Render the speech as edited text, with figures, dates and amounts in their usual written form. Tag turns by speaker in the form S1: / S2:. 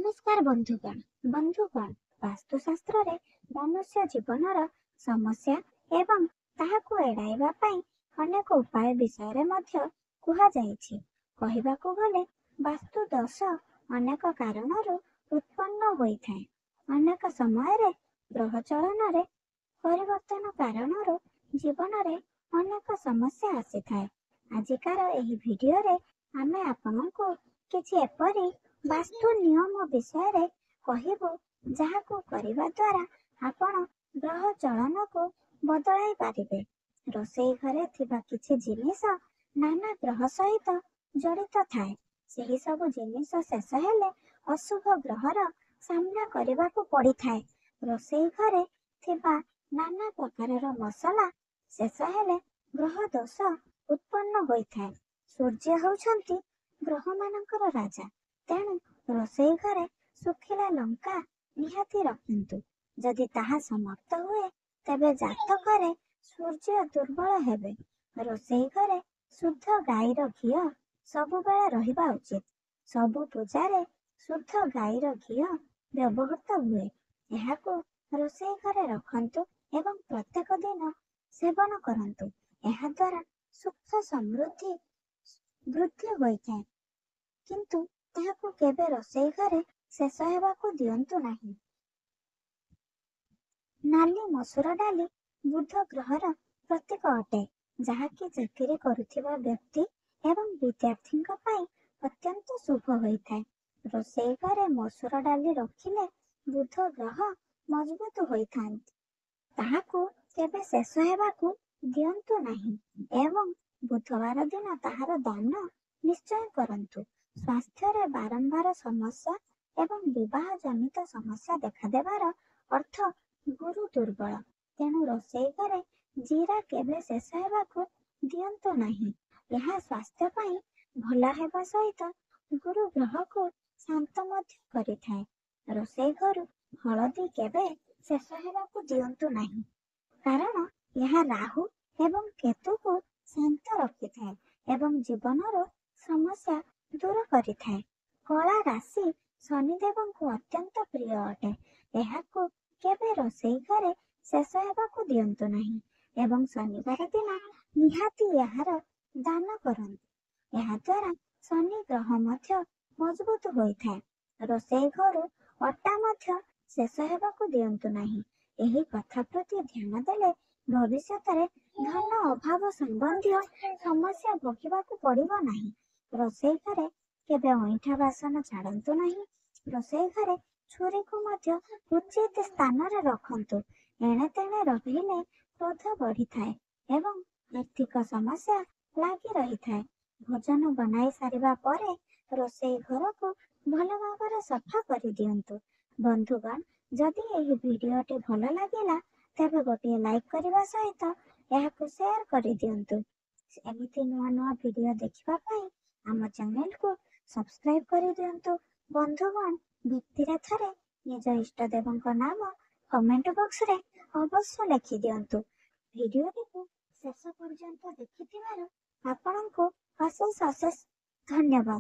S1: ନମସ୍କାର ବନ୍ଧୁଗଣ, ବାସ୍ତୁଶାସ୍ତ୍ରରେ ମନୁଷ୍ୟ ଜୀବନର ସମସ୍ୟା ଏବଂ ତାହାକୁ ଏଡ଼ାଇବା ପାଇଁ ଅନେକ ଉପାୟ ବିଷୟରେ ମଧ୍ୟ କୁହାଯାଇଛି। କହିବାକୁ ଗଲେ ବାସ୍ତୁ ଦୋଷ ଅନେକ କାରଣରୁ ଉତ୍ପନ୍ନ ହୋଇଥାଏ। ଅନେକ ସମୟରେ ଗ୍ରହ ଚଳନରେ ପରିବର୍ତ୍ତନ କାରଣରୁ ଜୀବନରେ ଅନେକ ସମସ୍ୟା ଆସିଥାଏ। ଆଜିକାର ଏହି ଭିଡିଓରେ ଆମେ ଆପଣଙ୍କୁ କିଛି ଏପରି ବାସ୍ତୁ ନିୟମ ବିଷୟରେ କହିବୁ, ଯାହାକୁ କରିବା ଦ୍ୱାରା ଆପଣ ଗ୍ରହ ଚଳନକୁ ବଦଳାଇ ପାରିବେ। ରୋଷେଇ ଘରେ ଥିବା କିଛି ଜିନିଷ ନାନା ଗ୍ରହ ସହିତ ଜଡ଼ିତ ଥାଏ। ସେହି ସବୁ ଜିନିଷ ଶେଷ ହେଲେ ଅଶୁଭ ଗ୍ରହର ସାମ୍ନା କରିବାକୁ ପଡ଼ିଥାଏ। ରୋଷେଇ ଘରେ ଥିବା ନାନା ପ୍ରକାରର ମସଲା ଶେଷ ହେଲେ ଗ୍ରହ ଦୋଷ ଉତ୍ପନ୍ନ ହୋଇଥାଏ। ସୂର୍ଯ୍ୟ ହେଉଛନ୍ତି ଗ୍ରହମାନଙ୍କର ରାଜା, ତେଣୁ ରୋଷେଇ ଘରେ ଶୁଖିଲା ଲଙ୍କା ନିହାତି ରଖନ୍ତୁ। ଯଦି ତାହା ସମାପ୍ତ ହୁଏ, ତେବେ ଜାତକରେ ସୂର୍ଯ୍ୟ ଦୁର୍ବଳ ହେବେ। ରୋଷେଇ ଘରେ ଶୁଦ୍ଧ ଗାଈର ଘିଅ ସବୁବେଳେ ରହିବା ଉଚିତ। ସବୁ ପୂଜାରେ ଶୁଦ୍ଧ ଗାଈର ଘିଅ ବ୍ୟବହୃତ ହୁଏ। ଏହାକୁ ରୋଷେଇ ଘରେ ରଖନ୍ତୁ ଏବଂ ପ୍ରତ୍ୟେକ ଦିନ ସେବନ କରନ୍ତୁ। ଏହାଦ୍ୱାରା ସୁଖ ସମୃଦ୍ଧି ବୃଦ୍ଧି ହୋଇଥାଏ। କିନ୍ତୁ ତାହାକୁ କେବେ ରୋଷେଇ ଘରେ ଶେଷ ହେବାକୁ ଦିଅନ୍ତୁ ନାହିଁ। ନାଲି ମସୁର ଡାଲି ବୁଧ ଗ୍ରହର ପ୍ରତୀକ ଅଟେ, ଯାହାକି ଚାକିରି କରୁଥିବା ବ୍ୟକ୍ତି ଏବଂ ବିଦ୍ୟାର୍ଥୀଙ୍କ ପାଇଁ ଅତ୍ୟନ୍ତ ଶୁଭ ହୋଇଥାଏ। ରୋଷେଇ ଘରେ ମସୁର ଡାଲି ରଖିଲେ ବୁଧ ଗ୍ରହ ମଜବୁତ ହୋଇଥାନ୍ତି। ତାହାକୁ କେବେ ଶେଷ ହେବାକୁ ଦିଅନ୍ତୁ ନାହିଁ ଏବଂ ବୁଧବାର ଦିନ ତାହାର ଦାନ ନିଶ୍ଚୟ କରନ୍ତୁ। ସ୍ୱାସ୍ଥ୍ୟରେ ବାରମ୍ବାର ସମସ୍ୟା ଏବଂ ବିବାହ ଜନିତ ସମସ୍ୟା ଦେଖାଦେବାର ଅର୍ଥ ଗୁରୁ ଦୁର୍ବଳ। ତେଣୁ ରୋଷେଇ ଘରେ ଜିରା କେବେ ଶେଷ ହେବାକୁ ଦିଅନ୍ତୁ ନାହିଁ। ଏହା ସ୍ୱାସ୍ଥ୍ୟ ପାଇଁ ଭଲ ହେବା ସହିତ ଗୁରୁ ଗ୍ରହକୁ ଶାନ୍ତ ମଧ୍ୟ କରିଥାଏ। ରୋଷେଇ ଘରୁ ହଳଦୀ କେବେ ଶେଷ ହେବାକୁ ଦିଅନ୍ତୁ ନାହିଁ, କାରଣ ଏହା ରାହୁ ଏବଂ କେତୁକୁ ଶାନ୍ତ ରଖିଥାଏ ଏବଂ ଜୀବନରୁ ସମସ୍ୟା ଦୂର କରିଥାଏ। କଳା ରାଶି ଶନିଦେବଙ୍କୁ ଅତ୍ୟନ୍ତ ପ୍ରିୟ ଅଟେ। ଏହାକୁ କେବେ ରୋଷେଇ ଘରେ ଶେଷ ହେବାକୁ ଦିଅନ୍ତୁ ନାହିଁ ଏବଂ ଶନିବାର ଦିନ ନିହାତି ଏହାର ଦାନ କରନ୍ତୁ। ଏହାଦ୍ୱାରା ଶନି ଗ୍ରହ ମଧ୍ୟ ମଜବୁତ ହୋଇଥାଏ। ରୋଷେଇ ଘରୁ ଅଟା ମଧ୍ୟ ଶେଷ ହେବାକୁ ଦିଅନ୍ତୁ ନାହିଁ। ଏହି କଥା ପ୍ରତି ଧ୍ୟାନ ଦେଲେ ଭବିଷ୍ୟତରେ ଧନ ଅଭାବ ସମ୍ବନ୍ଧୀୟ ସମସ୍ୟା ଭୋଗିବାକୁ ପଡ଼ିବ ନାହିଁ। ରୋଷେଇ ଘରେ କେବେ ଅଇଁଠା ବାସନ ଛାଡ଼ନ୍ତୁ ନାହିଁ। ରୋଷେଇ ଘରେ ଛୁରୀକୁ ମଧ୍ୟ ଉଚିତ ସ୍ଥାନରେ ରଖନ୍ତୁ। ଏଣେ ତେଣେ ରହିଲେ କ୍ରୋଧ ବଢ଼ିଥାଏ ଏବଂ ଆର୍ଥିକ ସମସ୍ୟା ଲାଗି ରହିଥାଏ। ଭୋଜନ ବନାଇ ସାରିବା ପରେ ରୋଷେଇ ଘରକୁ ଭଲ ଭାବରେ ସଫା କରିଦିଅନ୍ତୁ। ବନ୍ଧୁଗଣ, ଯଦି ଏହି ଭିଡିଓଟି ଭଲ ଲାଗିଲା, ତେବେ ଗୋଟିଏ ଲାଇକ୍ କରିବା ସହିତ ଏହାକୁ ସେୟାର କରିଦିଅନ୍ତୁ। ଏମିତି ନୂଆ ନୂଆ ଭିଡିଓ ଦେଖିବା ପାଇଁ ଆମ ଚ୍ୟାନେଲକୁ ସବସ୍କ୍ରାଇବ କରିଦିଅନ୍ତୁ। ବନ୍ଧୁଗଣ, ଭକ୍ତିରେ ଥରେ ନିଜ ଇଷ୍ଟ ଦେବଙ୍କ ନାମ କମେଣ୍ଟ ବକ୍ସରେ ଅବଶ୍ୟ ଲେଖିଦିଅନ୍ତୁ। ଭିଡିଓଟିକୁ ଶେଷ ପର୍ଯ୍ୟନ୍ତ ଦେଖିଥିବାରୁ ଆପଣଙ୍କୁ ଅଶେଷ ଅଶେଷ ଧନ୍ୟବାଦ।